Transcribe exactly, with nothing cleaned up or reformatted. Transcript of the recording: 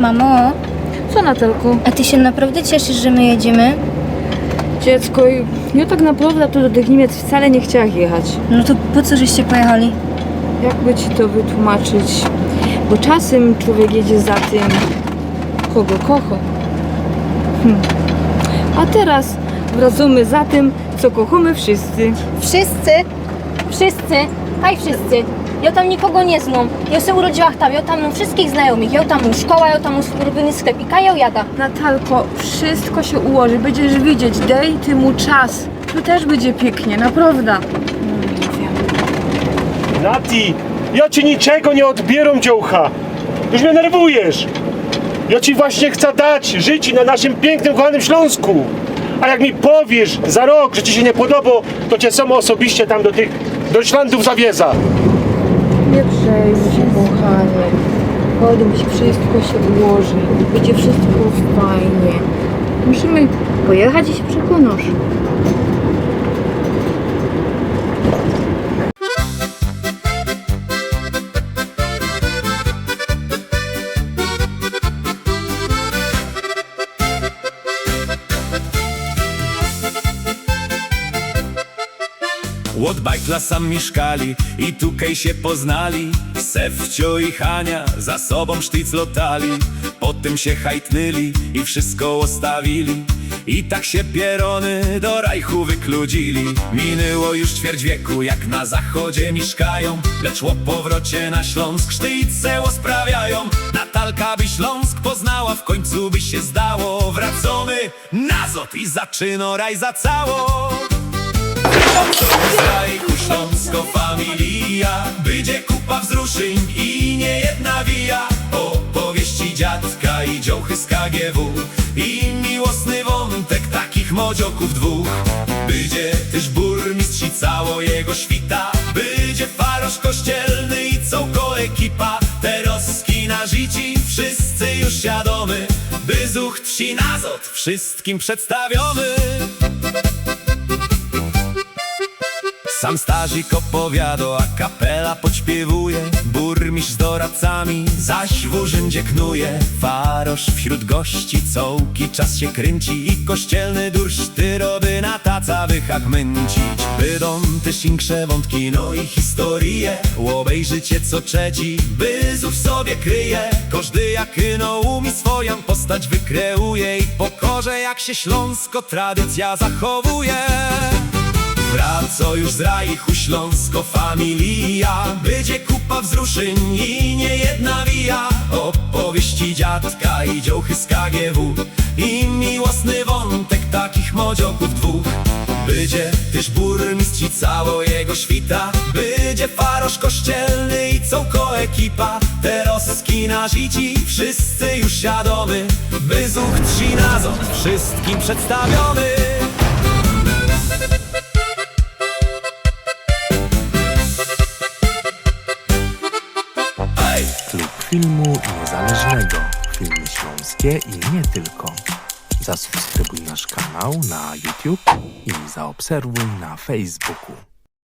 Mamo, co, Natelko? A ty się naprawdę cieszysz, że my jedziemy? Dziecko, ja tak naprawdę tu do tych Niemiec wcale nie chciała jechać. No to po co żeście pojechali? Jakby ci to wytłumaczyć? Bo czasem człowiek jedzie za tym, kogo kocha. Hm. A teraz wracamy za tym, co kochamy wszyscy. Wszyscy? Wszyscy? Haj wszyscy! Ja tam nikogo nie znam. Ja się urodziła tam, ja tam mam wszystkich znajomych, ja tam mam szkoła, ja tam mam swój ulubiony sklep i kaj ja jada. Natalko, wszystko się ułoży, będziesz widzieć, dej temu czas. Tu też będzie pięknie, naprawdę. Nati, ja ci niczego nie odbieram, dziołcha. Już mnie nerwujesz. Ja ci właśnie chcę dać życie na naszym pięknym, kochanym Śląsku. A jak mi powiesz za rok, że ci się nie podoba, to cię sam osobiście tam do tych Deutschlandów zawieza. Nie przejmuj się, kochanie. Potem się wszystko się ułoży. Będzie wszystko fajnie. Musimy pojechać i się przekonać. Od bajtla sam mieszkali i tukej się poznali. Sefcio i Hania za sobą sztyc lotali. Potem się hajtnyli i wszystko ostawili. I tak się pierony do rajchu wykludzili. Minęło już ćwierć wieku, jak na zachodzie mieszkają. Lecz o powrocie na Śląsk sztyc se osprawiają. Natalka by Śląsk poznała, w końcu by się zdało. Wracamy nazot i zaczyno raj za cało. Zrajchu śląsko familia, bydzie kupa wzruszyń i nie jedna wija. Opowieści dziadka i dziołchy z K G W i miłosny wątek takich modzioków dwóch. Bydzie też burmistrz i cało jego świta. Bydzie farosz kościelny i całko ekipa. Te roski na życi wszyscy już siadomy. By zuch trzi nazot wszystkim przedstawiony. Sam starzik opowiado, a kapela podśpiewuje. Burmistrz z doradcami zaś w urzędzie knuje. Farosz wśród gości cołki czas się kręci i kościelny durszty roby na taca wychachmyncić. Bydą też inkrze wątki, no i historie. Obejrzycie co trzeci, by zuch w sobie kryje. Kożdy jak ino umie swoją postać wykreuje i pokorze jak się Śląsk tradycja zachowuje. Wraco już z rajchu śląsko familia, bydzie kupa wzruszyń i nie jedna wija. Opowieści dziadka i dziołchy z K G W i miłosny wątek takich modzioków dwóch. Bydzie też burmistrz i cało jego świta. Bydzie farosz kościelny i całko ekipa. Te roski na życi wszyscy już siadomy. By zuch trzi nazot wszystkim przedstawiony. Klub Filmu Niezależnego. Filmy śląskie i nie tylko. Zasubskrybuj nasz kanał na YouTube i zaobserwuj na Facebooku.